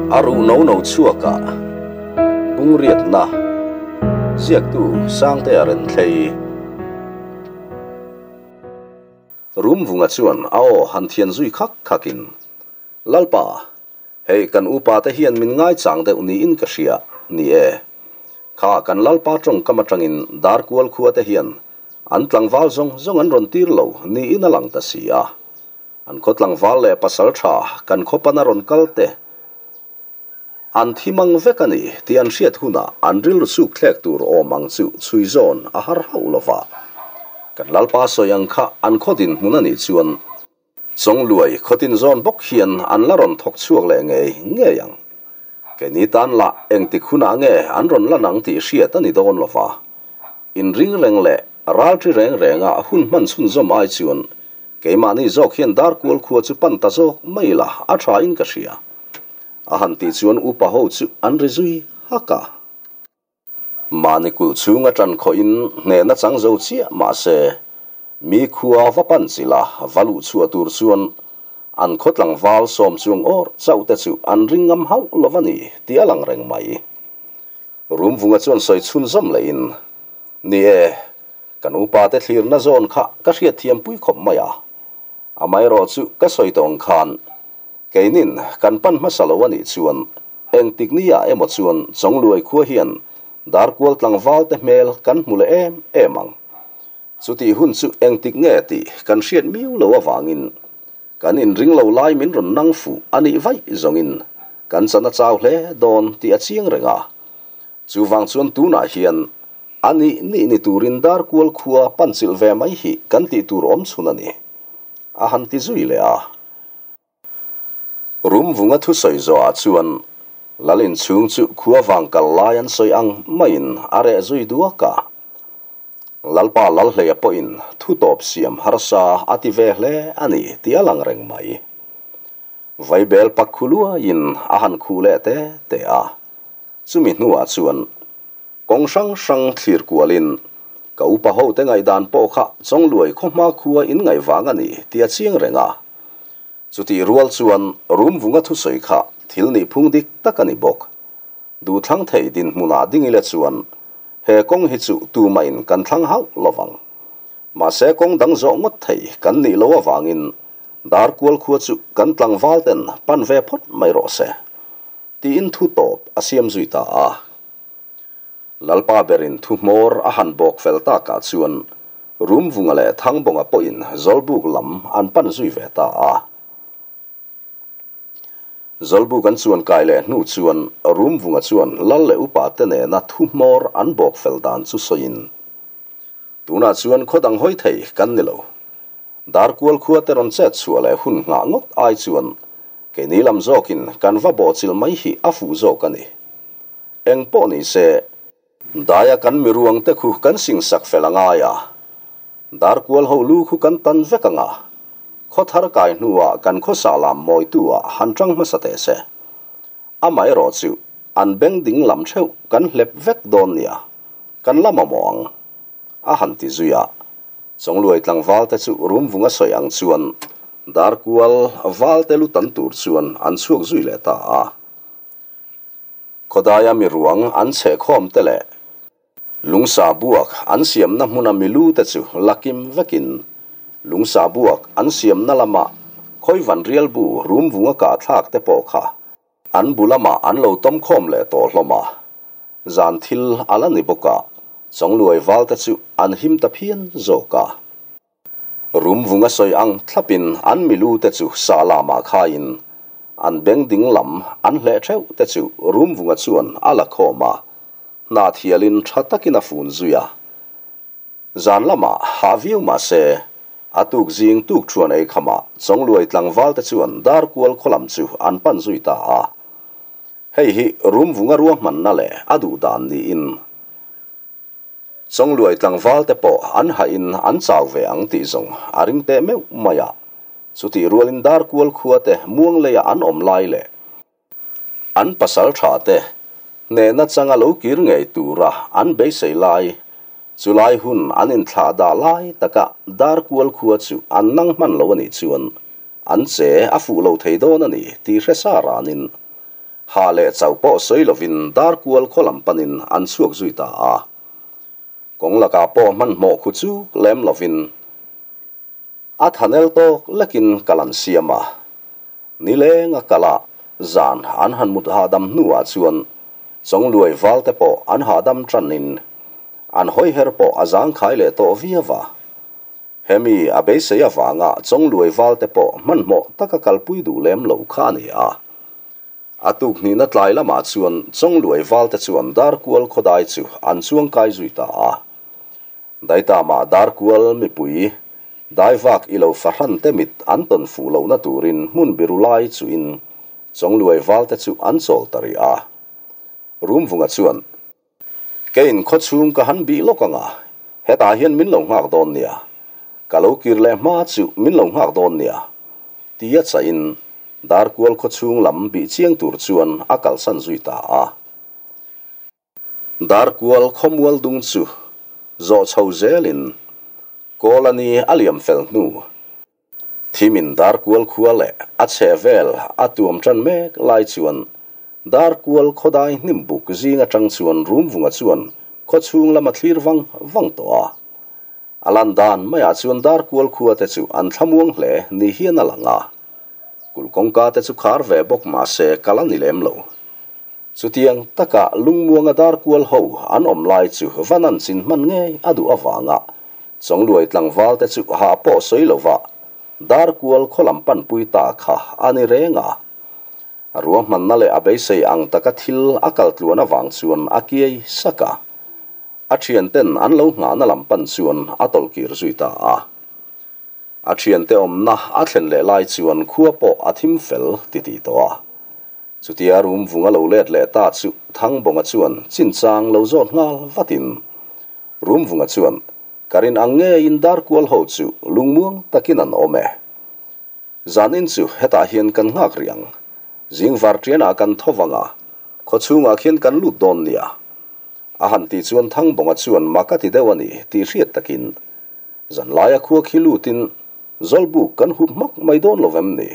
A ruh no no chhuakah Bungriatna ziaktu Sangtea Renthlei Rumvunga chuan a aw han thian zui khak khakin, Lalpa, hei kan upa te hian min ngaichang deuh niin ka hria, ni e. Kha kan Lalpa tawngkam atangin Darkual khua te hian an tlangval zawng zawng an rawn tir lo niin a lang ta si a. An khaw tlangval leh pasal tha kan khaw pana rawn kal te an thi mang vek a ni tih an hriat hunah an rilru chuk thlek tur awm ang chu chhui zawn a har hauh lo va. Kan Lalpa sawi ang kha an khaw dinhmun a nih chuan Chawngluai khawtin zawn bawk hian an la rawn thawk chhuak leh ngei ngei ang. Keini tan lah engtik hunah nge an rawn lan ang tih hriat a ni dawn lo va. Inring reng leh ralṭi reng renga hun hman chhunzawm ai chuan Keimahni zawk hian Darkual khua chu pan ta zawk mai ila a tha in ka hria. A han tih chuan upa ho chu an ri zui hak a. Mahni kulh chhung a tan khawh in hnehna chang zo chiah mahse mi khua va pan chila va luh chhuah tur chuan an khaw tlangval sawm chuang awr chauh te chu an ring ngam hauh lo va ni tih a lang reng mai. Rumvunga chuan sawi chhunzawm leh in, Ni e, kan upa te thlirna zawn kha ka hriatthiam pui khawp mai a, amaherawh chu ka sawi tawh ang khan keinin kan pan hmasa lo a nih chuan engtik ni ah emaw chuan Chawngluai khua hian Darkual tlangval te hmel kan hmu leh em em ang. Chutih hun chu engtik nge tih kan hriat miau lo avangin Kan inring lo lai min rawn nang fuh a nih vaih zawngin kan chan a chau hle dawn tih a chiang reng a. Chuvang chuan tunah hian a nih nih ni turin Darkual khua pan chilh ve mai hi kan tih tur awm chhun a ni, a han ti zui leh a. Rumvunga thusawi zawhah chuan Lal inchhung chu khua vang kal lai an sawi ang maiin a reh zui duak a. Lalpa Lalhleia pawhin thu tawp siam harsa a ti ve hle a ni tih a lang reng mai. Vaibel pak khu luaiin a han khuh leh te te a. Chumi hnuah chuan kawng hrang hrang thlir kualin ka upa hote ngaihdan pawh kha Chawngluai khawhma khua in ngaih vang a ni tih a chiang reng a. Chutih rual chuan Rumvunga thusawi kha thil nihphung dik tak a ni bawk. Duhthlang thei dinhmunah ding ila chuan he kawng hi chu tumahin kan thlang hauh lo vang. Mahse kawng dang zawh ngawt thei kan nih loh avangin Darkual khua chu kan tlangval ten pan ve phawt mai rawh se tiin thu tawp a siam zui ta a. Lalpa berin thu hmawr a han bawk fel takah chuan Rumvunga leh Thangbawnga pawhin Zawlbuk lam an pan zui ve ta a. Zawlbuk an chuan kai leh hnu chuan Rumvunga chuan lal leh upa te nena thu hmawr an bawk fel dan chu sawiin, Tunah chuan khaw dang hawi thei kan ni lo. Darkual khua te rawn chet chhuah leh hun nghah ngawt ai chuan keini lam zawkin kan va bawhchilh mai hi a fuh zawk a ni. Eng pawh ni se, Daia kan miruang te khu kan singsak fel a ngai a, Darkual ho lu khu kan tan vek ang a, khaw thar kai hnuah kan khawsa lam mawitu ah han tang hmasa teh se. Amaherawh chu an beng ding lam theuh kan hlep vek dawn nia, kan la mamawh ang, a han ti zui a. Chawngluai tlangval te chu Rumvunga sawi ang chuan Darkual val te lu tan tur chuan an chhuak zui leh ta a. Khawdaia mi ruang an chhehkhawm te leh lungsa buak an siamna hmuna milu te chu la kim vekin lungsa buak an siamna lama khawivan rialbu rumvunga kah thlak te pawh kha an bu lamah an lo tawm khawm leh tawh hlawm a, zan thil a la ni bawk a, Chawngluai val te chu an him ta phian zawk a. Rumvunga sawi ang thlapin an milu te chu sa lamah khaiin an beng ding lam an hleh theuh te chu Rumvunga chuan a la khawm a, hna thialin tha takin a fun zui a. Zan lamah hah viau mah se, a tuk zing tuk thuan ei khamah Chawngluai tlangval te chuan Darkual khaw lam chu an pan zui ta a. Hei hi Rumvunga ruahmanna leh a duh dan niin Chawngluai tlangval te pawh an hahin an chau ve ang tih zawng a ring teh meuh mai a, chutih rualin Darkual khua te muang leia an awm lai leh an pasal tha te hnehna changa lo kir ngei tura an beisei lai, chulai hun an inthlah dah lai taka Darkual khua chu an nang hman lo a nih chuan an che a fuh lo thei dawn a ni tih hre sa ranin. Hah leh chauh pawh sawi lovin Darkual khaw lam panin an chhuak zui ta a. Kawng lakah pawh hmanhmawh khu chuk lem lovin a thanel tawk lekin kal an siam a. Nilenga kala zan an han mut hahdam hnuah chuan Chawngluai valte pawh an hahdam tanin an hawiher pawh a zangkhai leh tawh viau a. Hemi a beisei avanga Chawngluai valte pawh hmanhmawh taka kalpui duh lem lo kha a ni a. A tuk hnihna tlai lamah chuan Chawngluai valte chuan Darkual khawdai chu an chuangkai zui ta a. Daitamah Darkual mipui daivak i lo fahran te mit an tawn fuh lohna turin hmun biru lai chuin Chawngluai valte chu an chawl ta rih a. Rumvunga chuan. Keiin khawchhung ka han bih lawk ang a, hetah hian min lo nghak dawn nia. Ka lo kir leh hma chu min lo nghak dawn nia. Tia chahin Darkual khawchhung lam bih chiang tur chuan a kalsan zui ta a. Darkual khawmual dung chu zawh chho zelin Kawlani a liam fel hnu. Thimin Darkual khua leh a chhehvel a tuam tan mek lai chuan Darkual khawdai hnim buk zing atang chuan Rumvunga chuan khawchhung lam a thlir vang vang tawh a. A lan dan maiah chuan Darkual khua te chu an thlamuang hle ni hian a lang a. Kulh kawngka te chu khar ve bawk mahse kal a ni lem lo. Chutiang taka lungmuanga Darkual ho an awm lai chu van an chin hman ngei a duh avanga Chawngluai tlangval te chu hah pawh sawi lova Darkual khaw lam panpui ta kha a ni reng a. A ruahmanna leh a beisei ang taka thil a kal tluan avang chuan a kiai sak a. A thianten an lo nghahna lam pan chuan a tawlhkir zui ta a. A thiante awmna a thlen leh lai chuan khua pawh a thim fel titih tawh a. Chutia rum vung a lo let leh ta chu Thangbawnga chuan chinchang lo zawt nghal vatin Rumvunga chuan, Ka rin ang ngeiin Darkual ho chu lungmuang takin an awm e. Zanin chu hetah hian kan nghak rih ang. Zing varṭianah kan tho vang a, khawchhungah khian kan lut dawn nia. A han tih chuan Thangbawnga chuan mak a ti deuh a ni tih hriat takin Zanlaia khua khi lutin Zawlbuk kan hup hmak mai dawn lo vem ni?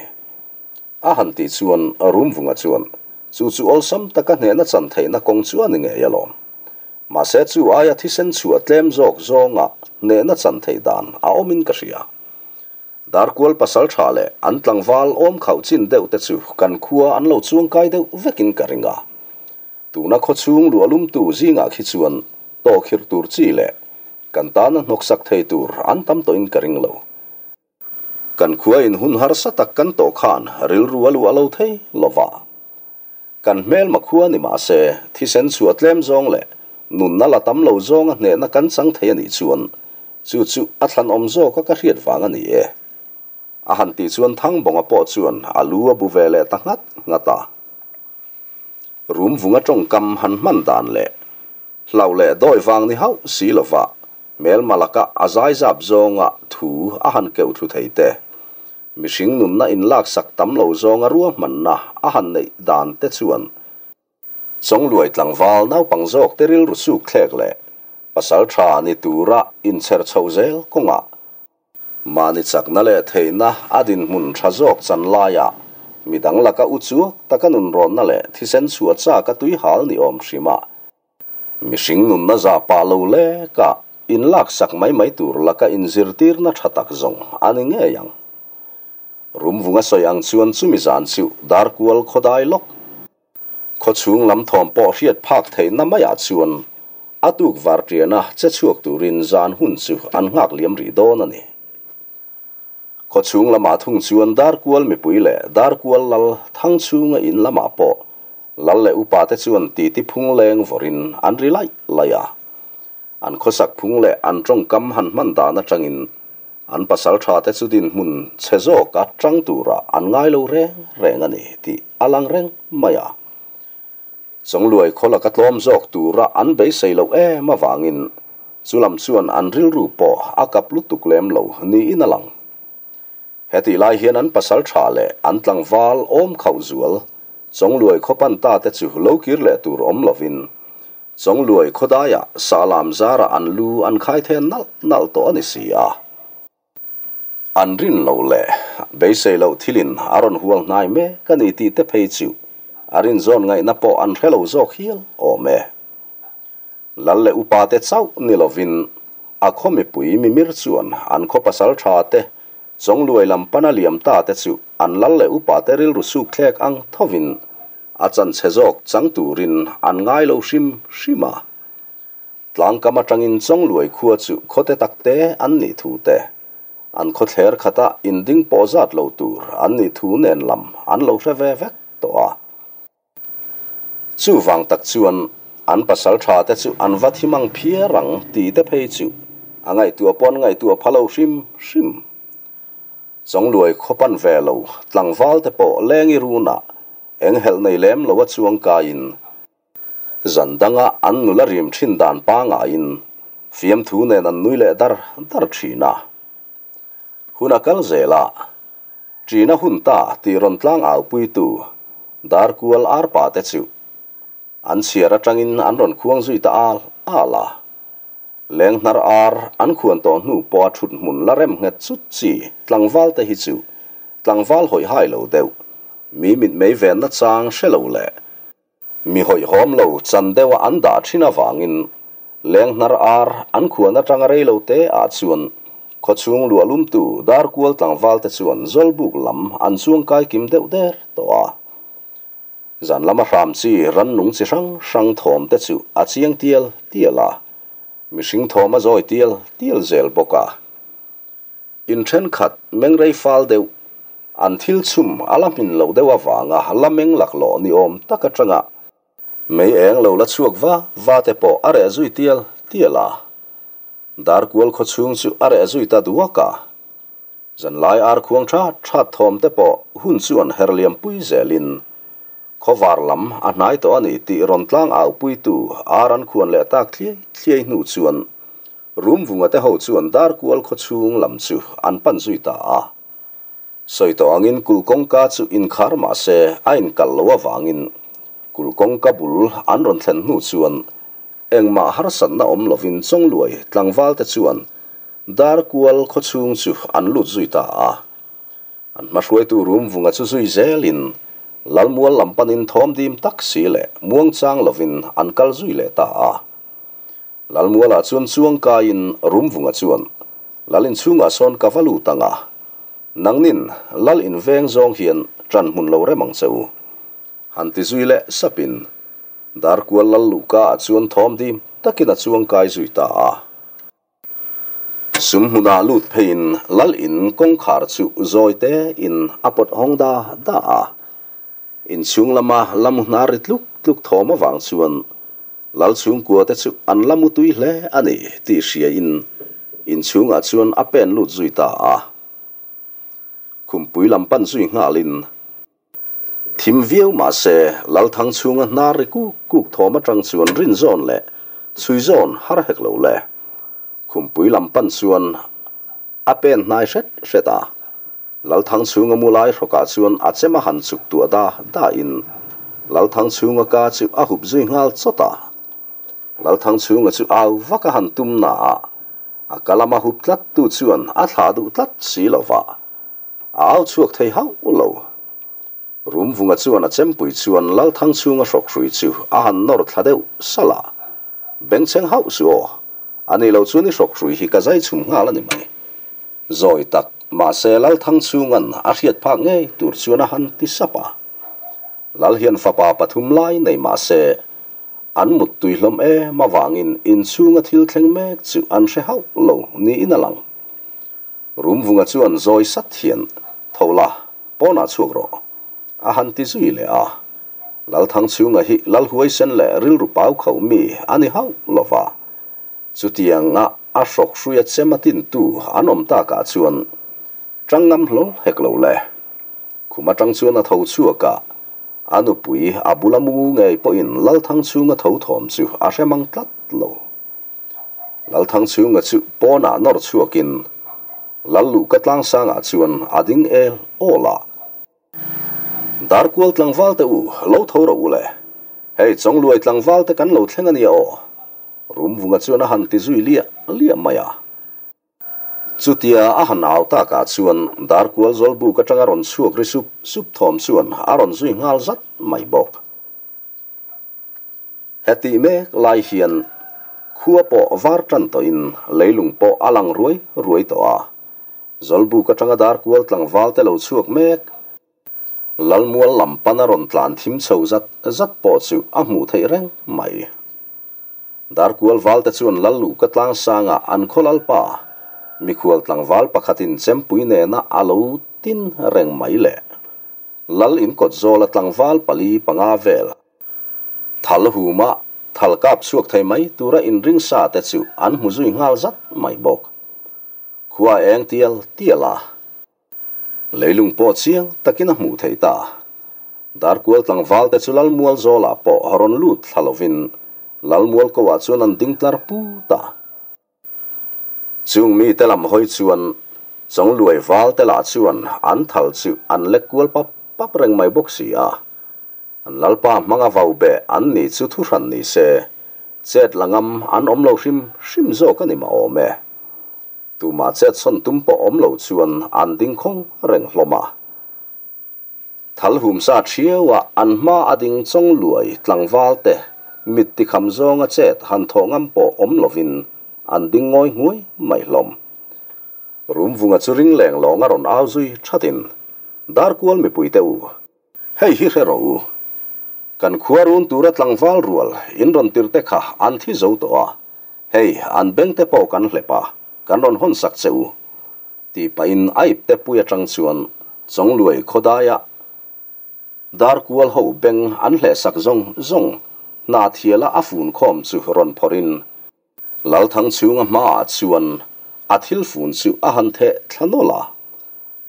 A han tih chuan Rumvunga chuan, Chu chu awlsam taka hnehna chan theihna kawng chu a ni ngei alawm. Mahse chu aia thisen chhuah tlem zawk zawnga hnehna chan theih dan a awmin ka hria. Darkual pasal tha leh an tlangval awm khauh chin deuh te chu kan khua an lo chuangkai deuh vekin ka ring a. Tuna khawchhung luahlumtu zingah khi chuan tawhkhirh tur chi leh Kan tana hnawksak thei tur an tam tawhin ka ring lo. Kan khuain hun harsa tak kan tawh khan rilru a luah lo thei lova. Kan hmelma khua ni mah se, thisen chhuah tlem zawng leh nunna la tam lo zawnga hnehna kan chang thei a nih chuan chu chu a thlanawm zawka ka hriat vang a ni e. A han tih chuan Thangbawnga pawh chuan a lu a bu ve leh ta nghat nghat a. Rumvunga tawngkam han hman dan leh Hlauh leh dawi vang ni hauh si lova hmelma laka a zaizap zawnga thu a han keuh thlu thei te, mihring nunna inlaksak tam lo zawnga ruahmanna a han neih dan te chuan Chawngluai tlangval naupang zawk te rilru suk thlek leh pasal tha ni tura inchher chhoh zel kawngah Mahni chakna leh theihna a dinhmun tha zawk chan laiah midang laka u chuak taka nunrawnna leh thisen chhuah chak a tuihal ni awm hrim a, mihring nunna zah pah lo leka inlaksak mai mai tur laka inzirtirna tha tak zawng a ni ngei ang. Rumvunga sawi ang chuan chumi zan chu Darkual khawdai lawk Khawchhung lam thawm pawh hriat phak theihna maiah chuan a tuk varṭiana che chhuak turin zan hun chu an nghak liam rih dawn a ni. Khawchhung lamah thung chuan Darkual mipui leh Darkual lal Thangchhunga in lamah pawh lal leh upate chuan titi phung leng vawrin an ri laih laih a. An khawsak phung leh an tawngkam han hman dan atangin an pasal thate chu dinhmun chhe zawka tang turah an ngai lo reng reng a ni tih a lang reng mai a. Chawngluai khaw laka tlawm zawk tura an beisei loh em avangin chu lam chuan an rilru pawh a kap lutuk lem lo niin a lang. Hetih lai hian an pasal tha leh an tlangval awm khauh zual Chawngluai khaw pan ta te chu lo kir leh tur awm lovin Chawngluai khawdaiah Sahlam zarah an lu an khai then nalh nalh tawh a ni si a. An rin loh leh beisei loh thilin a rawn hual hnai mek a ni tih te phei chu A rin zawn ngaihna pawh an hre lo zawk hial awm e. Lal leh upa te chauh ni lovin a khaw mipui mimir chuan an khaw pasal tha te Chawngluai lam pana liam ta te chu an lal leh upa te rilru suk thlek ang thovin a chanchhe zawk chang turin an ngai lo hrim hrim a. Tlangkam atangin Chawngluai khua chu khawte takte an nih thu te, an khawthler khata inding pawh zat lo tur an nih thu nen lam an lo hre ve vek tawh a. Chuvang tak chuan an pasal tha te chu an va thi mang phiar ang tih te phei chu a ngaihtuah pawn ngaihtuah pha lo hrim hrim. Chawngluai khaw pan ve lo tlangval te pawh lengi runah eng helh nei lem lo a chuang kaiin zan danga an nula rim thin dan pangaiin fiamthu nen an nui leh dar dar thin a. Hun a kal zel a, Ṭina hun ta tih rawn tlang aupuitu Darkual arpa te chu an chhiar aṭangin an rawn khuang zui ta al al a. Lenghnar ar an khuan tawh hnu pawha ṭhut hmun la rem nghet chut chi tlangval te hi chu tlangval hawihhai lo deuh, mi mitmei venna chang hre lo leh Mi hawihhawm lo chan deuha an dah thin avangin lenghnar ar an khuan atanga rei lo te ah chuan khawchhung luah lumtu Darkual tlangval te chuan Zawlbuk lam an chuang kai kim deuh der tawh a. Zan lama hram chi rannung chi hrang hrang thawm te chu a chiang tial tial a, mihring thawm a zawi tial tial zel bawk a. In thenkhat mengrei fal deuh, an thil chhum a la hmin loh deuh avanga la meng laklawh ni awm tak atanga mei eng lo la chhuak va va te pawh a reh zui tial tial a. Darkual khawchhung chu a reh zui ta duak a. Zanlai ar khuang that that thawm te pawh hun chu an her liam pui zelin khawvar lam a hnai tawh a ni tih rawn tlang au puitu ar an khuan leh tak thliai thliai hnu chuan Rumvunga te ho chuan Darkual khawchhung lam chu an pan zui ta a. Sawi tawh angin kulh kawngka chu inkhar mah se a inkalh loh avangin kulh kawngka bul an rawn thlen hnu chuan engmah harsatna awm lovin Chawngluai tlangval te chuan Darkual khawchhung chu an lut zui ta a. An hmahruaitu Rumvunga chu zui zelin Lalmual lam panin thawm dim tak si leh muangchang lovin an kal zui leh ta a. Lalmualah chuan chuangkaiin Rumvunga chuan, Lal inchhungah sawn ka va lut ang a, nangnin Lal inveng zawng hian ṭan hmun lo rem ang che u. Han ti zui leh sapin Darkual Lal luhka ah chuan thawm dim takin a chuangkai zui ta a. Sum hmunah lut pheiin Lal in kawngkhar chu zawi tein a pawt hawng da da a. Inchhung lama la mu hnar ri tluk tluk thawm avang chuan Lal chhungkua te chu an la mu tui hle a ni tih hriain inchhungah chuan a pen lut zui ta a. Khumpui lam pan zui nghalin thim viau mah se Lalthang chhunga hnar ri kuk kuk thawm atang chuan rinzawn leh chhuizawn har hek lo le. Khumpui lam pan chuan a pen hnai hret hret a. Lalthangchhunga mu lai hrawkah chuan a chem a han chuk tuah da da in Lalthangchhunga ka chu a hup zui nghal chawt a. Lalthangchhunga chu au vak a han tum na a, a ka lama hup tlat tu chuan a thlah duh tlat si lo va, a au chhuak thei hauh lo. Rumvunga chuan a chempui chuan Lalthangchhunga hrawk hrui chu a han nawr thla deuh salh a, Bengchheng hauh suh aw, a ni lo chuan i hrawk hrui hi ka zai chhum nghal a ni mai. Zawi tak, mahse Lalthangchhunga'n a hriat phak ngei tur chuan a han ti sap a. Lal hian fapa pathum lai nei mahse an muttui hlawm em avangin inchhunga thil thleng mek chu an hre hauh lo niin a lang. Rumvunga chuan zawi sat hian, Tho la, pawnah chhuak rawh, a han ti zui leh a. Lalthangchhunga hi Lalhuaisen leh rilru pau khauh mi a ni hauh lo va. Chutianga a hrawk hruia chem a tintu an awm takah chuan tang ngam hlawl hek lo le. Khum atang chuan a tho chhuak a, a nupui a bula mu ngei pawhin Lalthangchhunga tho thawm chu a hre mang tlat lo. Lalthangchhunga chu pawnah nawr chhuakin Lalluhka tlangsangah chuan a ding el awl a. Darkual tlangval te u, lo tho rawh u le. Hei Chawngluai tlangval te kan lo thleng a nia aw. Rumvunga chuan a han ti zui liah liah mai a. Chutia a han au takah chuan Darkual Zawlbuk atanga rawn chhuak ri sup sup thawm chuan a rawn zui nghal zat mai bawk. Hetih mek lai hian khua pawh var tan tawhin leilung pawh a lang ruai ruai tawh a. Zawlbuk atanga Darkual tlangval te lo chhuak mek. Lalmual lam pana rawn tlan thim chho zat zat pawh chu a hmuh theih reng mai. Darkual valte chuan Lalluhka tlangsanga an khaw lalpa, mikhual tlangval pakhatin chempui nena a lo tin reng mai le. Lal inkawt zawla tlangval pali panga vel. Thal huma thal kap chhuak thei mai tura inring sa te chu an hmu zui nghal zat mai bawk. Khua eng tial tial a. Leilung pawh chiang takin a hmuh theih ta. Darkual tlangval te chu Lalmual zawlah pawh rawn lut thla lovin Lalmual ko ah chuan an ding tlar put a. Chung mite lam hawi chuan Chawngluai val te lah chuan an thal chu an lek kual pap pap reng mai bawk si a. An Lalpa hmanga vau beh an nih chu thuhran ni se, chet la ngam an awm lo hrim hrim zawk a ni mah awm e. Tumah chetsawn tum pawh awm lo chuan an ding khawng reng hlawm a. Thal humsa thiau a an hma a ding chawng luai tlangval te mit tikham zawnga chet han thawh ngam pawh awm lovin an ding ngawi nguai mai hlawm. Rumvunga chu ring leng lawng a rawn au zui thatin, Darkual mipui te u, hei hi hre rawh u. Kan khua run tura tlangval rual in rawn tir te kha an thi zo tawh a, hei an beng te pawh kan hlep a, kan rawn hawn sak che u. Tih pahin a ipte pui atang chuan Chawngluai khawdaia Darkual ho beng an hleh sak zawng zawng hna thiala a fun khawm chu rawn phawrhin Lalthangchhunga hmaah chuan a thil fun chu a han theh thla nawlh a.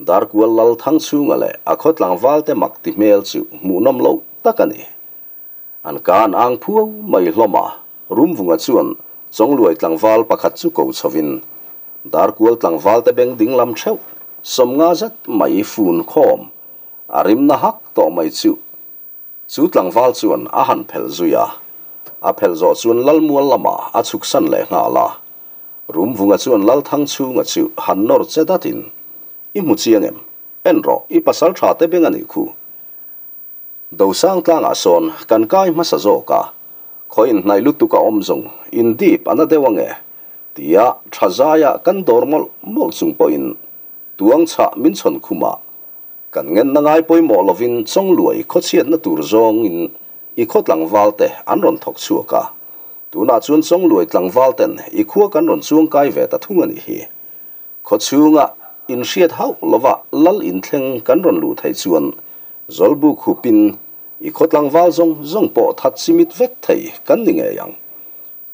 Darkual Lalthangchhunga leh a khaw tlangvalte mak ti hmel chu hmuhnawm loh tak a ni. An ka an ang phuau mai hlawm a, Rumvunga chuan Chawngluai tlangval pakhat chu ko chhovin Darkual tlangvalte beng dinglam theuh 50 zet mai fun khawm a rimna hak tawh mai chu Chu tlangval chuan a han phelh zui a, a phelh zawh chuan Lalmual lamah a chhuksan leh nghal a. Rumvunga chuan Lalthangchhunga chu han nawr che datin, I hmu chiang em? En rawh, i pasal tha te beng a nih khu. Dosang tlangah sawn kan kai hmasa zawk a, khaw inhnaih lutuk a awm zawng in dip a na deuh ange, tia tha zaia kan dawr mawlh mawlh chung pawhin tuang chhah min chhawn khumah Kan ngenna ngai pawimawh lovin Chawngluai khawchhiatna tur zawngin i khaw tlangvalte an rawn thawk chhuak a. Tunah chuan Chawngluai tlangvalten i khua kan rawn chuang kai ve ta thung a nih hi. Khaw chhunga inhriat hauh lova lal inthleng kan rawn luh theih chuan Zawlbuk hupin i khaw tlangval zawng zawng pawh that chimit vek thei kan ni ngei ang.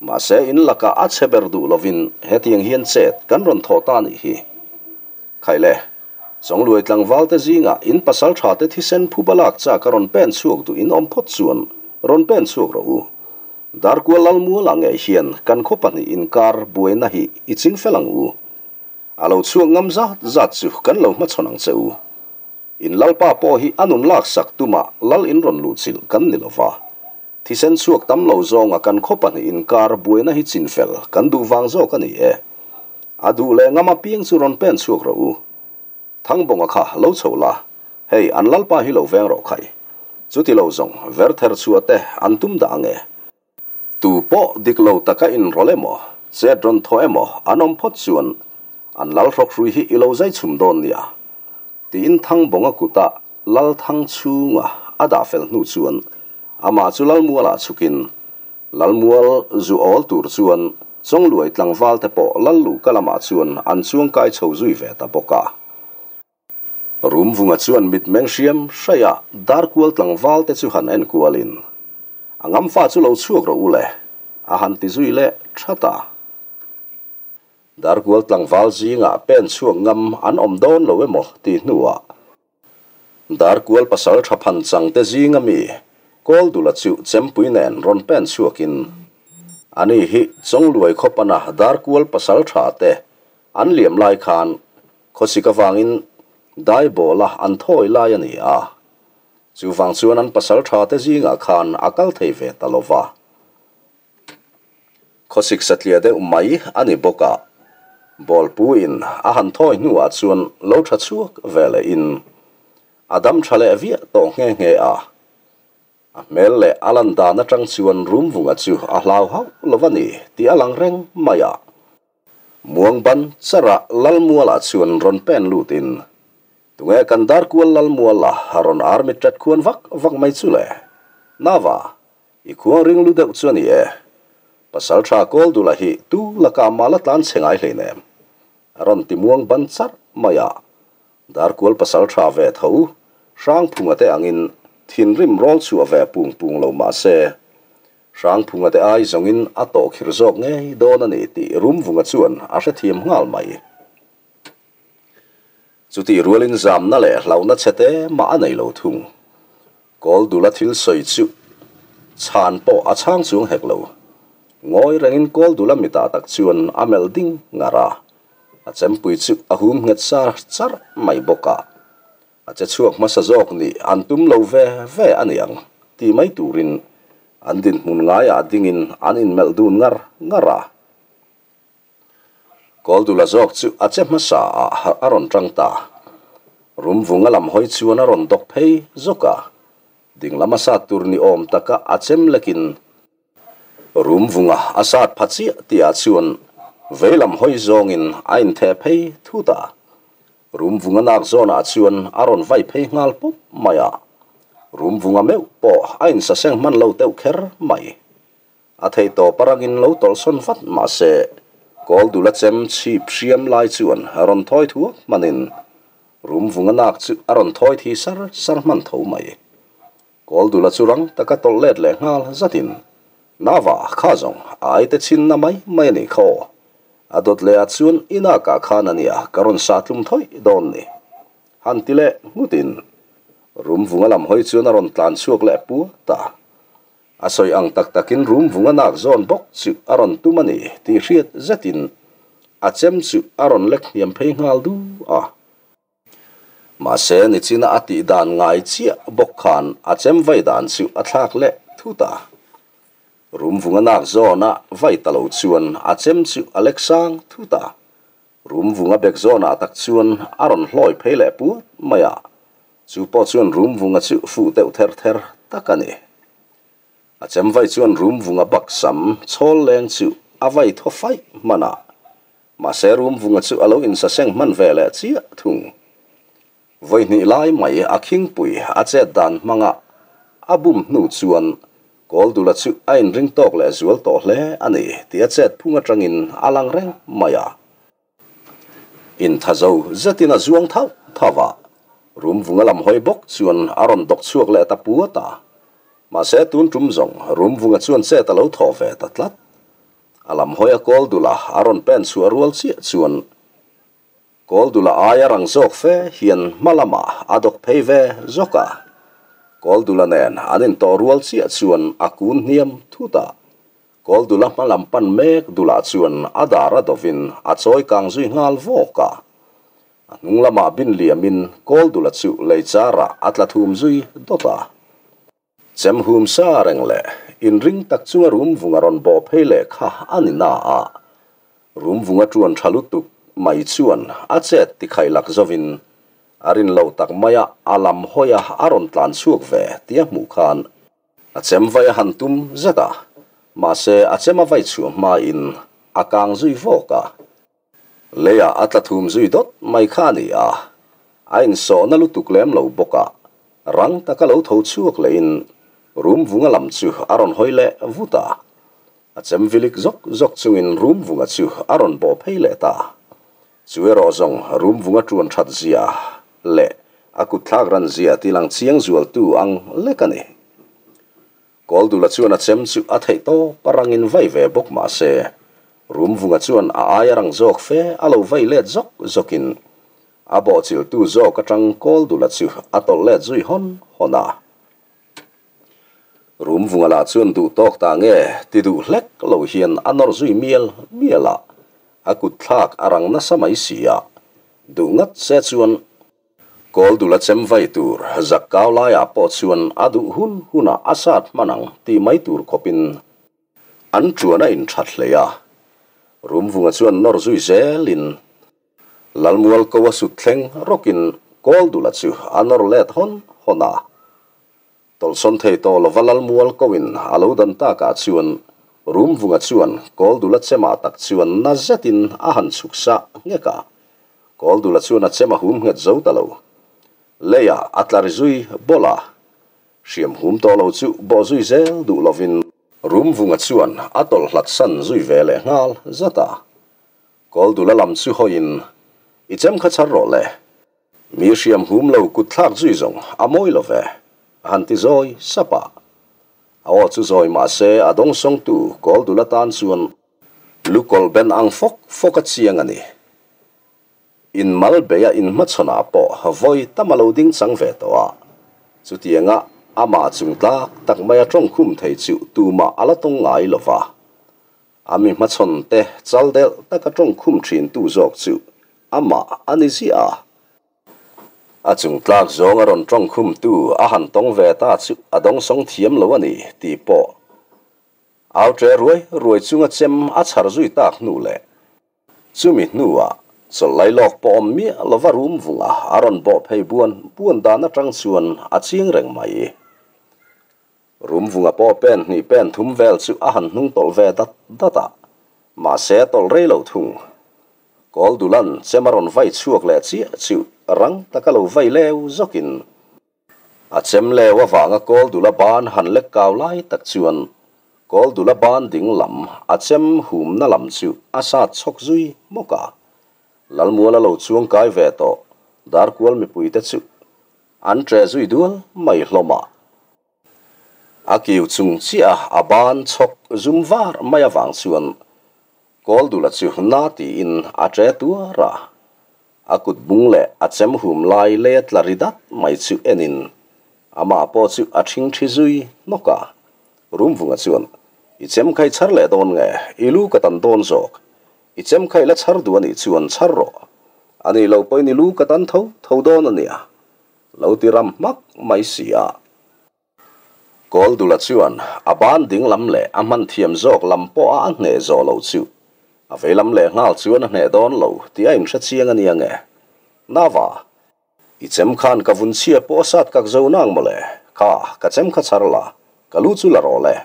Mahse in lakah a chhe ber duh lovin hetiang hian chet kan rawn thawh ta nih hi. Khaile, Chawngluai tlangvalte zingah in pasal tha te thisen phuba lak chak a rawn pen chhuak duh in awm phawt chuan rawn pen chhuak rawh u. Darkual Lalmuala ngei hian kan khaw pahnih inkar buaina hi i ching fel ang u. A lo chhuak ngam zat zat chu kan lo hmachhawn ang che u. In Lalpa pawh hi a nun laksak tumah Lal in rawn luhchilh kan ni lova. Thisen chhuak tam lo zawnga kan khaw pahnih inkar buaina hi chinfel kan duh vang zawk a ni e. A duh leh ngam apiang chu rawn pen chhuak rawh u. Thangbawnga kha lo chho la, hei an Lalpa hi lo veng rawh khai. Chuti lo zawng verther chhuah te an tum dah ange. Tu pawh dik lo taka inrawlh emaw, chet rawn thawh emaw an awm phawt chuan an lal hrawkhrui hi i lo zai chhum dawn nia, tiin Thangbawnga kuta Lalthang chhunga a dah fel hnu chuan amah chu Lalmualah chhukin Lalmual zu awl tur chuan Chawngluai tlangvalte pawh Lalluhka lamah chuan an chuangkai chho zui ve ta bawk a. Rumvunga chuan mitmeng hriam hraia Darkual tlangval te chu han en kualin, A ngamfa chu lo chhuak rawh u le, a han ti zui leh that a. Darkual tlangval zingah pen chhuak ngam an awm dawn lo emaw tih hnuah Darkual pasal tha phan chang te zinga mi Kawldula chu chempui nen rawn pen chhuakin, Ani hi Chawngluai khawpana Darkual pasal tha te an liam lai khan Khawsik avangin dai bawla an thawi lai a ni a, chuvang chuan an pasal tha te zingah khan a kal thei ve ta lo va. Khawsik satliah deuh mai a ni bawk a, bawlpuiin a han thawi hnuah chuan lo tha chhuak ve lehin a dam tha leh viah tawh nghe nghe a. A hmel leh a lan dan atang chuan Rumvunga chu a hlau hauh lo a ni tih a lang reng mai a. Muangban chara Lalmuala chuan rawn pen lutin, Tunge kan Darkual Lalmuala rawn army tat khuan vak vak mai chu le? Nava, i khuang ring lu deuh chu a ni e. Pasaltha Kawldula hi tu lakah mah la tlan chhe ngai hleinem. A rawn ti muang ban charh mai a. Darkual pasal tha ve tho, Hrangphunga te angin thinrim rawl chhuah ve pung pung lo mah se, Hrangphunga te ai zawngin a tawh khir zawk ngei dawn a ni tih Rumvunga chuan a hrethiam nghal mai. Chutih rualin zamna leh hlauhna chhe te mah a nei lo thung. Kawldula thil sawi chu chhan pawh a chhang chuang hek lo. Ngawi rengin Kawldula mitah tak chuan a melh ding ngar a, a chempui chu a hum nghet sar char mai bawk a. A che chhuak hmasa zawk nih an tum lo ve ve a niang tih mai turin an dinhmun ngaiah dingin an inmelh dun ngar ngar a. Kawldula zawk chu a che hmasa ah a rawn tang ta. Rumvunga lam hawi chuan a rawn dawk phei zawk a, ding lam a sat tur ni awm taka a chem lekin Rumvunga a sat pha chiah tihah chuan vei lam hawi zawngin a intheh phei thut a. Rumvunga nak zawnah chuan a rawn vai phei nghal pawp mai a, Rumvunga meuh pawh a insaseng hman lo deuh kher mai. A thei tawp a rangin lo tawlhsawn vat mah se, Kawldula chem chhip hriam lai chuan rawn thawi thuak hmanin Rumvunga nak chu a rawn thawi thi sar sar hman tho mai. Kawldula chu rang taka tawlh let leh nghal zatin, Nava, kha zawng, a aite chhinna mai mai a nih kha aw. A dawt lehah chuan i nakah khan a nia ka rawn sah tlum thawih dawn ni. Han ti leh nghutin Rumvunga lam hawi chuan a rawn tlan chhuak leh puat a. A sawi ang tak takin Rumvunga nak zawn bawk chu a rawn tum a ni tih hriat zetin a chem chu a rawn lek hniam phei nghal du a. Mahse nichina a tih dan ngai chiah bawk khan a chem vai dan chu a thlak leh thut a. Rumvunga nak zawna vai ta lo chuan a chem chu a lek sang thut a. Rumvunga bek zawnah tak chuan a rawn hlawi phei leh puat mai a, chu pawh chuan Rumvunga chu fuh deuh ther ther tak a ni. A chem vai chuan Rumvunga bak sam chhawl leng chu a vai thaw faih hman a, mahse Rumvunga chu a lo insaseng hman ve leh chiah thung. Vawi hnih lai mai a khingpui a chet dan hmanga a bum hnu chuan Kawldula chu a inring tawk leh zual tawh hle a ni tih a chet phung atangin a lang reng mai a. Inthazo zetin a zuang thauh thauh a, Rumvunga lam hawi bawk chuan a rawn dawk chhuak leh ta puat a. Mahse tun tum zawng Rumvunga chuan chet a lo thaw ve ta tlat. A lam hawi a Kawldula a rawn pen chhuah rual chiah chuan Kawldula aia rang zawk fe hian hma lamah a dawk phei ve zawk a. Kawldula nen an intawh rual chiah chuan a kun hniam thut a. Kawldula hma lam pan mek dulah chuan a dar a dawhin a chawi kang zui nghal vawk a. A hnung lamah bin liamin Kawldula chu lei charah a tla thum zui dawt a. Chem hum sa reng leh inring tak chunga rum vunga rawn bawh phei leh kha a ni na a, rum vunga tuan tha lutuk mai chuan a chet ti khaih lak zovin a rin lo tak maia a lam hawi a a rawn tlan chhuak ve tih a hmuh khan a chem vai a han tum zet a, mahse a chem a vai chhuah hmain a kang zui vawk a. Leiah a tla thum zui dawt mai kha a ni a, a insawhna lutuk lem lo bawk a, rang taka lo tho chhuak lehin Rumvunga lam chu a rawn hawi leh vut a. A chem vilik zawk zawk chungin Rumvunga chu a rawn bawh phei leh ta. Chu erawh zawng Rumvunga tuan that zia leh a kutthlak ran zia ti lang chiang zualtu ang lek a ni. Kawldula chuan a chem chu a theih tawp a rangin vai ve bawk mah se, Rumvunga chuan a aia rang zawk fe a lo vai let zawk zawkin a bawhchilhtu zawk atang Kawldula chu a tawlh let zui hawn hawn a. Rumvunga lah chuan duh tawk ta nge ti duh hlek lo hian a nawr zui mial mial a, a kut thlak a rang nasa mai si a, duh ngat se chuan Kawldula chem vai tur zak kau laiah pawh chuan a duh hun hunah a sat hman ang tih mai tur khawpin an ṭuan a inṭhat hlei a. Rumvunga chuan nawr zui zelin Lalmual ko a sut thleng rawkin Kawldula chu a nawr let hawn hawn a. Tawlhsawn thei tawh lova Lalmual koin a lo dan takah chuan Rumvunga chuan Kawldula chemah tak chuan na zetin a han chhuk sah nghek a. Kawldula chuan a chem a hum nghet zo ta lo. Leiah a tla ri zui bawlh a. Hriam hum tawh lo chu bawh zui zel duh lovin Rumvunga chuan a tawlh hlat san zui ve leh nghal zat a. Kawldula lam chu hawiin, I chem kha chhar rawh le. Mi hriam hum lo kut thlak zui zawng a mawi lo ve, a han ti zawi sap a. A aw chu zawi mah se a dawngsawngtu Kawldula tan chuan lu kawlh ben ang fawk fawk a chiang a ni. In mal beia in hmachhawnah pawh vawi tam a lo ding chang ve tawh a, chutianga amah chung tlak tak maia tawngkhum thei chu tumah a la tawng ngai lo va. A mi hmachhawn te chal delh taka tawngkhum thintu zawk chu amah a ni ziah a. A chung tlak zawng a rawn tawngkhumtu a han tawng ve ta chu a dawngsawng thiam lo a ni tih pawh au ṭe ruai ruai chunga chem a chhar zui tak hnu leh Chumi hnuah chawlh lai lawk pawh awm miah lova rum vunga a rawn bawh phei buan buan dan atang chuan a ching reng mai. Rum vunga pawh pen hnih pen thum vel chu a han hnung tawlh ve dat dat a, mahse a tawlh rei lo thung. Kawl Dulan chem a rawn vai chhuak leh chiah chu rang taka lo vai leu zawkin A chem leu avanga Kawldula ban han lek kau lai tak chuan Kawldula ban ding lam a chem humna lam chu a sat chhawk zui hmawk a. Lalmuala lo chuang kai ve tawh Darkual mipuite chu an ṭe zui dual mai hlawm a. A kiu chung chiah a ban chhawk zum var mai avang chuan Kawldula chu na tiin a ṭe tuar a. A kut bung leh a chem hum lai lei tla ri dat mai chu enin amah pawh chu a ṭhing ṭhi zui hnawk a. Rumvunga chuan, I chem khai chhar leh dawn nge? I lu ka tan dawn zawk. I chem khai la chhar duh a nih chuan chhar rawh. A nih loh pawhin i lu ka tan tho tho dawn a nia. Lo ti ram hmak mai si a. Kawldula chuan a ban ding lam leh a hman thiam zawk lam pawh a a hneh zawh loh chu a vei lam leh nghal chuan a hneh dawn lo tih a inhre chiang a nia nge. Nava, i chem khan ka vun chhia pawh a sat kak zo nang mawle, kha ka chem kha chhar la, ka lu chu la rawh le,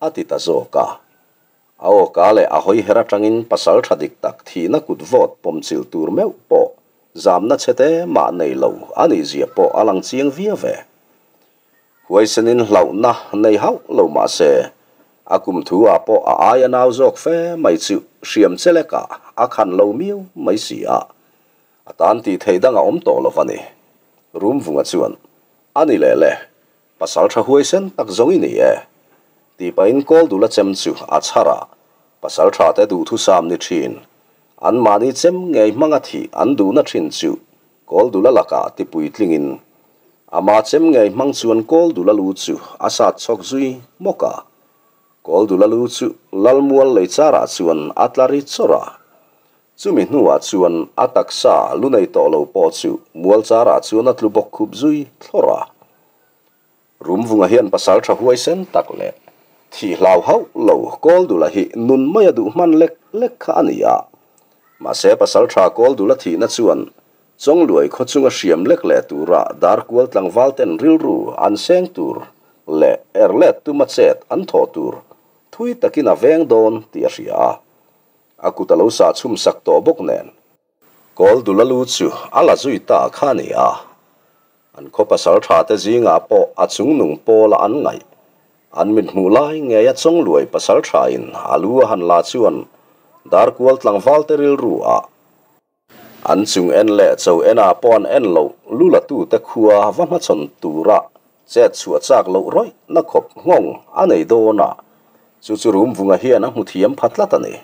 a ti ta zawk a. A aw ka leh a hawi her atangin pasal tha dik tak thihna kut vawt pawm chilh tur meuh pawh zamna chhe te mah nei lo a nih zia pawh a lang chiang viau ve. Huaisenin hlauhna nei hauh lo mah se, a kum thu ah pawh a aia nau zawk fe mai chu hriam che lekah a khan lo miau mai si a, a tan tih theih dang a awm tawh lo va ni. Rumvunga chuan, A ni leh le, Pasal tha huaisen tak zawng i ni e. Tih pahin Kawldula chem chu a chhar a, pasal tha te duhthusam ni thin. An mahni chem ngei hmanga thih an duhna thin chu Kawldula lakah ti puitlingin ama chem ngei hmang chuan Kawldula lu chu a sat chhawk zui hmawk a. Kawldula lu chu Lalmual leicharah chuan a tla ri chawrh a. Chumi hnuah chuan a taksa lu nei tawh lo pawh chu mualcharah chuan a tlu bawk khup zui thlawrh a. Rumvunga hian pasal tha huaisen tak leh thih hlau hauh lo Kawldula hi nun mai a duh hman lek lek kha a ni a. Mahse pasal tha Kawldula thihna chuan Chawngluai khaw chunga hriam lek leh tura Darkual tlangval ten rilru an seng tur leh erlet tuma chet an thawh tur thui takin a veng dawn tih a hria a. A kut a lo sah chhum sak tawh bawk nen. Kawl dul a lu chu a la zui ta kha a ni a. An khaw pasal tha te zingah pawh a chungnung pawla an ngaih. An mit hmuh lai ngei a chawngluai pasal tha in a lu a han la chuan Darkual tlangval te rilru ah an chung en leh cho en ah pawh an en loh lu la tu te khua va hmachhawn tura chet chhuah chak loh rawih na khawp nghawng a nei dawn a, chu chu Rumvunga hian a hmu thiam pha tlat a ni.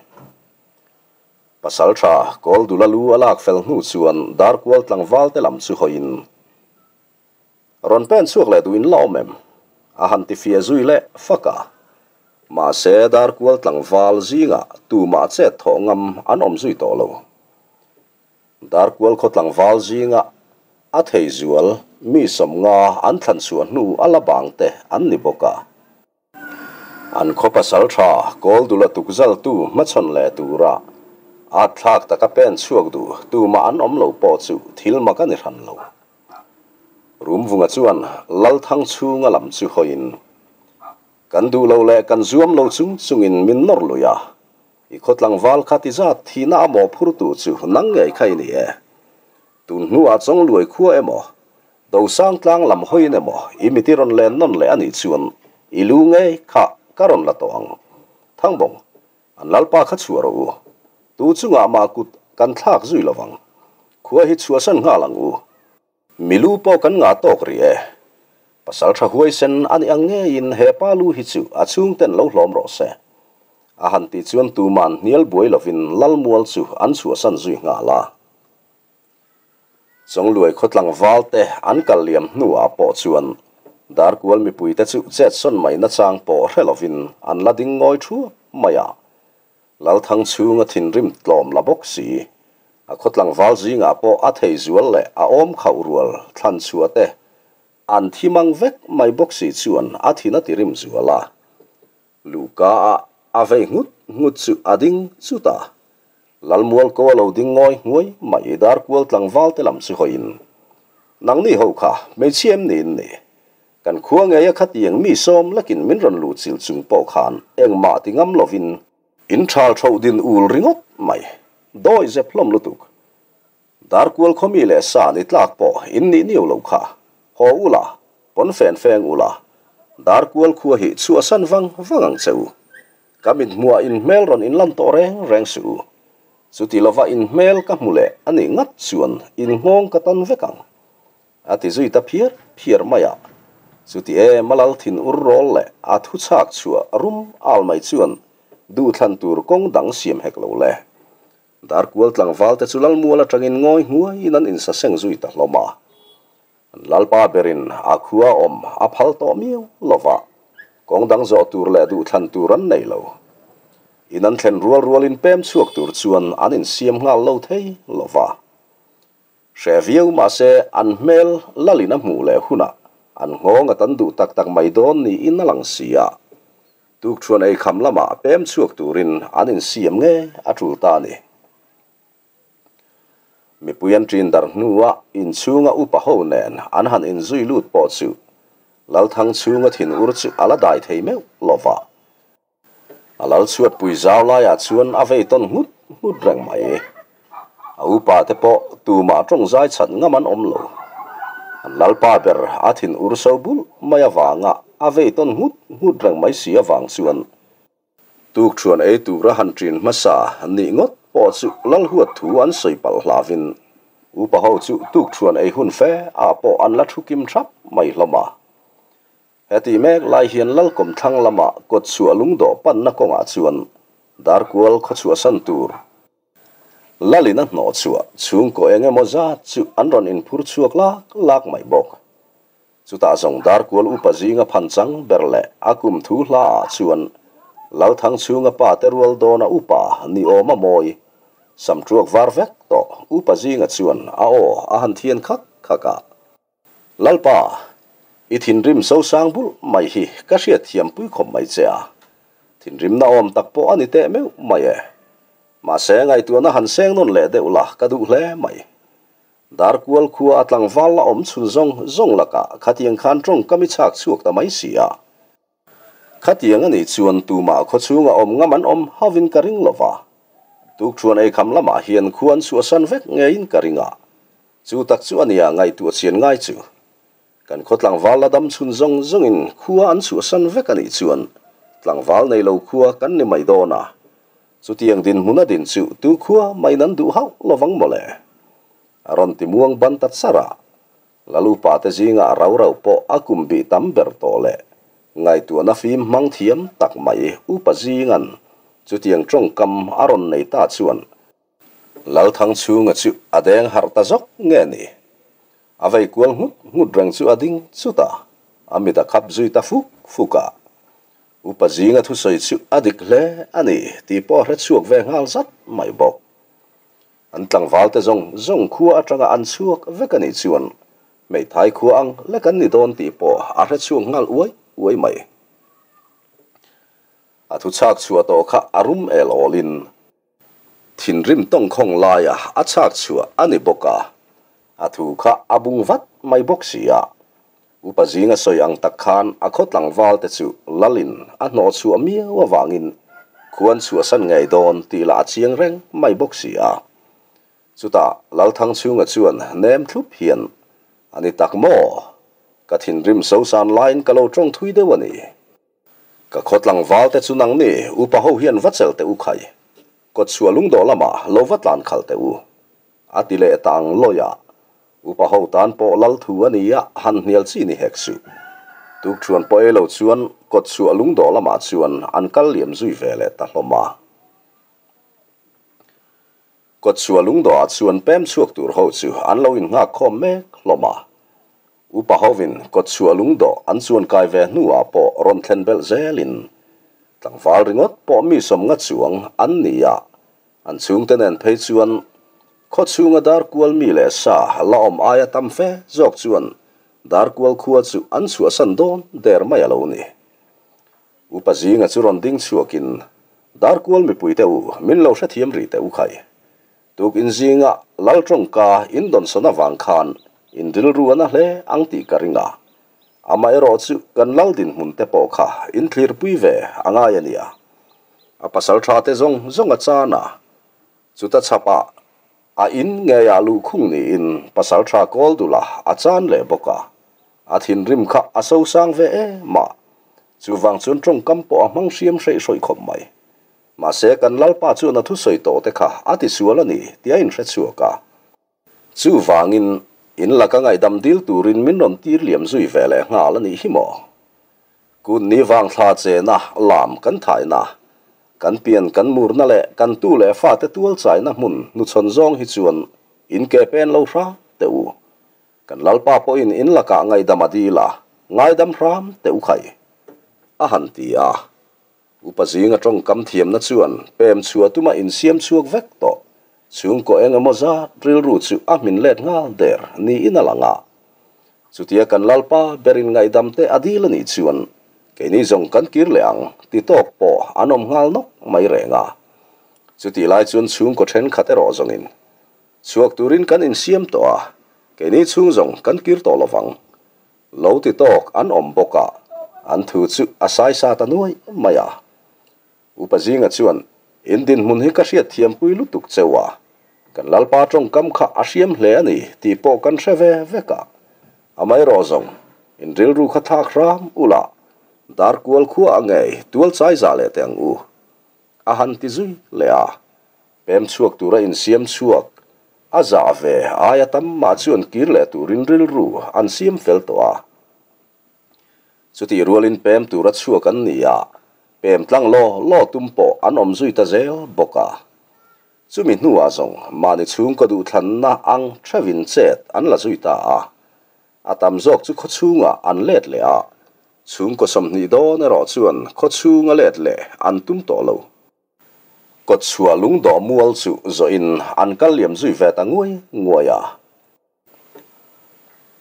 Pasal tha Kawldula lu a lak fel hnu chuan Darkual tlangval te lam chu hawiin rawn pen chhuak leh duhin la awm em? a han ti fiah zui leh fak a. Mahse Darkual tlangval zingah tumah chet thawh ngam an awm zui tawh lo. Darkual khaw tlangval zinga a thei zual mi sawmnga an thlan chhuah hnu a la bang te an ni bawk a. An khaw pasal tha Kawldula tukzaltu hmachhawn leh tura at thlak taka pen chhuak duh tumah an awm lo pawh chu thil mak a ni hran lo. Rumvunga chuan Lalthangchhunga lam chu hawiin, Kan duh lo leh kan zuam lo chung chungin min nawr lui a, i khaw tlangval kha ti zat thihna a mawhphurtu chu nang ngei kha i ni e. Tun hnuah Chawngluai khua emaw, Dosang tlang lam hawiin emaw i miti rawn len nawn leh a nih chuan i lu ngei kha ka rawn la tawh ang. Thangbawng, an lalpa kha chhuah rawh u. Tu chungah mah kut kan thlak zui lo vang. Khua hi chhuahsan nghal ang u. Milu pawh kan ngah tawk rih e. Pasal tha huaisen a nih ang ngeiin he pa lu hi chu a chhungten lo hlawm rawh se. A han tih chuan tuman hnial buai lovin Lalmual chu an chhuahsan zui nghal a. Chawngluai khawtlang valte an kal liam hnuah pawh chuan Darkual mipuite chu chetsawn mai nachang pawh hre lovin an la ding ngawi thuap mai a. Lalthang chhunga thinrim tlawm la bawk si. A khaw tlangval zingah pawh a thei zual leh a awm khauh rual thlan chhuah te an thi mang vek mai bawk si chuan a thin a ti rim zual a. Luhka ah a vei nghut nghut chu a ding chut a. Lalmual ko a lo ding ngawi nghuai mai Darkual tlangval te lam chu hawiin, Nangni ho kha hmeichhia em ni in ni? Kan khua ngeia khatiang mi sawm lekin min rawn luh chilh chung pawh khan engmah ti ngam lovin in thal tho din ul ringawt mai. Dawi zep hlawm lutuk. Darkual khaw mi leh sa ni tlak pawh in nih niau lo kha. Haw ula, pawn fen feng ula, Darkual khua hi chhuahsan vang vang ang che u. Ka mithmuah in hmel rawn inlan tawh reng reng suh u. Chuti lova in hmel ka hmu leh a nih ngat chuan in nghawng ka tan vek ang. A ti zui ta phiar phiar mai a. Chuti em a lal thin ur rawl leh a thu chhak chhuah rum al mai chuan duhthlan tur kawng dang siam hek lo le. Darkual tlangval te chu Lalmual atangin ngawi hnuaiin an insaseng zui ta hlawm a. An lalpa berin a khua awm a phal tawh miau lova, kawng dang zawh tur leh duhthlan tur an nei lo. In an thlen rual rualin pem chhuak tur chuan an insiam nghal lo thei lova. Hre viau mahse an hmel lalin a hmuh leh hunah an nghawng a tan duh tak tak mai dawn niin a lang si a. Tukṭhuan ei kham lamah pem chhuak turin an insiam nge a ṭul ta a ni. Mipui an ṭin darh hnuah inchhunga upa ho nen an han inzui lut pawh chu Lalthang chhunga thinur chu a la dai thei meuh lova. A lal chhuat pui zau laiah chuan a vei tawn nghut nghut reng mai. A upa te pawh tumah tawng zai chhat ngam an awm lo. An lalpa ber a thin ur so bulh mai avanga a vei tawn nghut nghut reng mai si avang chuan tukṭhuan ei tura han ṭin hmasa nih ngawt pawh chu lal huat thu an sawi palh hlavin upa ho chu tukṭhuan ei hun fe ah pawh an la thu kim ṭhap mai hlawm a. Heti mek lai hian Lalkawm thlang lama kawtchhuah lungdawh panna kawngah chuan Darkual khawchhuahsan tur Lalin a hnawh chhuah chhungkaw eng emaw zat chu an rawn inphur chhuak lak lak mai bawk. Chutah zawng Darkual upa zinga phan chang ber leh a kum thu hla ah chuan Lalthang chhunga pa te rual dawna upa ni awm a mawi samṭuak var vek tawh upa zinga chuan a aw a han thian khak khak a. Lalpa, i thinrim sosang bulh mai hi ka hriat thiampui khawp mai che a, thinrimna awm tak pawh a ni teh meuh mai e. Mahse, ngaihtuahna han seng nawn leh deuh la ka duh hle mai. Darkual khua a tlangval la awm chhun zawng zawng lakah khatiang khan tawngkam i chhak chhuak ta mai si a. Khatiang a nih chuan tumah khawchhunga awm ngam an awm hauhin ka ring lo va. Tukṭhuan eikham lamah hian khua an chhuahsan vek ngeiin ka ring a. Chu tak chu a nia ngaihtuah chian ngai chu. Kan khaw tlangval la dam chhun zawng zawngin khua an chhuahsan vek a nih chuan tlangval nei lo khua kan ni mai dawn a. Chutiang dinhmun a din chu tu khua maiin an duh hauh lovang mawle. A rawn ti muang ban ta char a. Lalupa te zingah rau rau pawh a kum bih tam ber tawh leh ngaihtuahna fim hmang thiam tak mai upa zingan chutiang tawngkam a rawn nei ta chuan Lalthang chhunga chu a deng harh ta zawk nge ni? A vei kual nghut nghut reng chu a ding chut a, a mit a khap zui ta fuk fuk a. Upa zinga thusawi chu a dik hle a ni tih pawh a hrechhuak ve nghal zat mai bawk. An tlangval te zawng zawng khua atanga an chhuak vek a nih chuan hmeithai khua ang lek an ni dawn tih pawh a hre chhuak nghal uai uai mai. A thu chhak chhuah tawh kha a rum el awlin thinrim tawngkhawng laia a chhak chhuah a ni bawk a. A thu kha a bung vat mai bawk si a. Upa zinga sawi ang tak khan a khaw tlangval te chu lalin a hnawh chhuah miau avangin khuan chhuahsan ngei dawn tih lah a chiang reng mai bawk si a. Chutah Lalthangchhunga chuan nem thlup hian, A ni tak maw? Ka thinrim sosan laiin ka lo tawng thui deuh a ni. Ka khaw tlangval te chu nang ni upa ho hian va chel teh u khai. Kawt chhuah lungdawh lamah lo va tlan khal teh u. A ti leh ta ang lawi a. Upa ho tan pawh lal thu a ni a, han hnial chi ni hek suh. Tukṭhuan pawh ei lo chuan kawt chhuah lungdawh lamah chuan an kal liam zui ve leh ta hlawm a. Kawt chhuah lungdawhah chuan pem chhuak tur ho chu an lo innghak khawm mek hlawm a. Upa hovin kawt chhuah lungdawh an chuan kai ve hnuah pawh rawn thlen belh zelin tlangval ringawt pawh mi sawmnga chuang an ni a, an chhungte nen phei chuan khaw chhunga darkual mi leh sa la awm aia tam fe zawk chuan darkual khua chu an chhuahsan dawn der mai a lo ni. Upa zinga chu rawn ding chhuakin, Darkual mipuite u, min lo hrethiam rih teh u khai. Tukin zinga Lal tawngka in dawnsawn avang khan in rilru a na hle ang tih ka ring a. Amaherawh chu kan Lal dinhmun te pawh kha in thlirpui ve a ngai a nia. A pasal tha te zawng zawng a chan a, chuta chhapah a in ngeiah luhkhung niin pasal tha kawl dul a a chan leh bawk a. A thinrim kha a sosang ve em a, chuvang chuan tawngkam pawh a hmang hriam hreih hrawih khawp mai. Mahse, kan Lalpa chuan a thusawi tawh te kha a tisual a ni tih a inhre chhuak a. Chuvangin, in laka ngaihdam dil turin min rawn tir liam zui ve leh nghal a nih hi maw? Kut ni vang thla chena lam kan thaina, kan pian kan murna leh kan tu leh fate tual chaina hmun hnuchhawn zawng hi chuan in ke pen lo hram teh u. Kan Lalpa pawhin in lakah ngaihdam a dil a, ngaidam hram teh u khai, a han ti a. Upa zinga tawngkam thiamna chuan pem chhuah tuma insiam chhuak vek tawh. Chhungkaw eng emaw zat rilru chu a hmin let nghal der niin a lang a. Chutia kan Lalpa berin ngaihdam te a dil a nih chuan keini zawng kan kir leh ang ti tawk pawh an awm nghal nawk mai reng a. Chutih lai chuan chhungkaw thenkhat erawh zawngin Chhuak turin kan insiam tawh a, keini chhung zawng kan kir tawh lovang. Lo ti tawk an awm bawk a, an thu chu a sai sa ta nuai mai a. Upa Zinga chuan, In dinhmun hi ka hriat thiampui lutuk cheu a, kan Lalpa tawngkam kha a hriam hle a ni tih pawh kan hre ve vek a. Amaherawh zawng, in rilru kha thlak hram ula, darkual khua a ngei tual chai za leh teh ang u. A han ti zui leh a, pem chhuak tura insiam chhuak a zah ve aia tam mah chuan kir leh turin rilru an siam fel tawh a. Chutih rualin pem tura chhuak an ni a, pem tlang law law tum pawh an awm zui ta zel bawk a. Chumi hnuah zawng mahni chhungkaw duhthlanna ang theuhin chet an la zui ta a, A tam zawk chu khawchhungah an let leh a, chhungkaw 20 dawn erawh chuan khawchhunga let leh an tum tawh lo. Kawtchhuah lungdawh mual chu zawhin an kal liam zui ve ta nguai nguai a.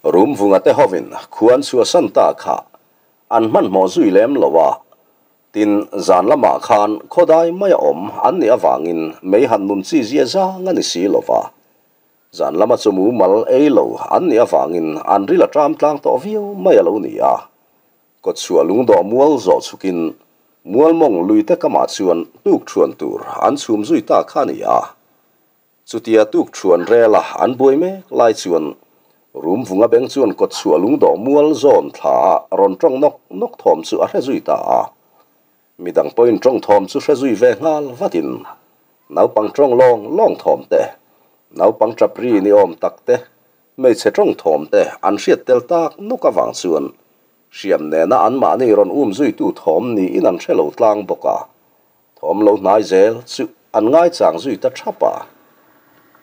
Rumvunga te hovin khuan chhuahsan ta kha an hmanhmawh zui lem lo a, tin zan lamah khan khawdai maia awm an nih avangin mei han nun chi zia zang a ni si lo va. Zan lama chu mumal ei lo an nih avangin an ril a ṭam tlang tawh viau mai a lo ni a. Kawtchhuah lungdawh mual zawh chhukin mualmawng luite kamah chuan tuk ṭhuan tur an chhum zui ta kha a ni a. Chutia tuk ṭhuan rela an buai mek lai chuan Rumvunga beng chuan kawtchhuah lungdawh mual zawn thla a rawn ṭawng nawk nawk thawm chu a hre zui ta a. Midang pawhin ṭawng thawm chu hre zui ve nghal vatin naupang ṭawng lawng lawng thawm te, naupang ṭap ri ni awm tak te, hmeichhe ṭawng thawm te an hriat tel tak nawk avang chuan hriam nena anmahni rawn um zuitu thawm niin an hre lo tlang bawk a, thawm lo hnai zel chu an ngaichang zui ta ṭhap a.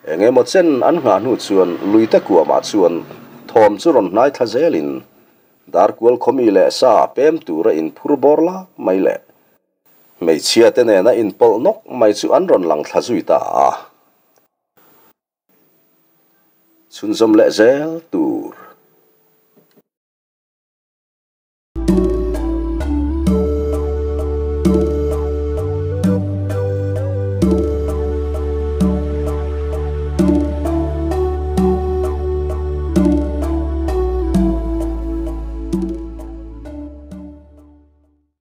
Eng emaw chen an nghah hnu chuan luite kuamah chuan thawm chu rawn hnai thla zelin Darkual khawmi leh sa pem tura inphur bawr lak mai leh hmeichhia te nena inpawlh nawk mai chu an rawn lang thla zui ta a. Chhunzawm leh zel tur.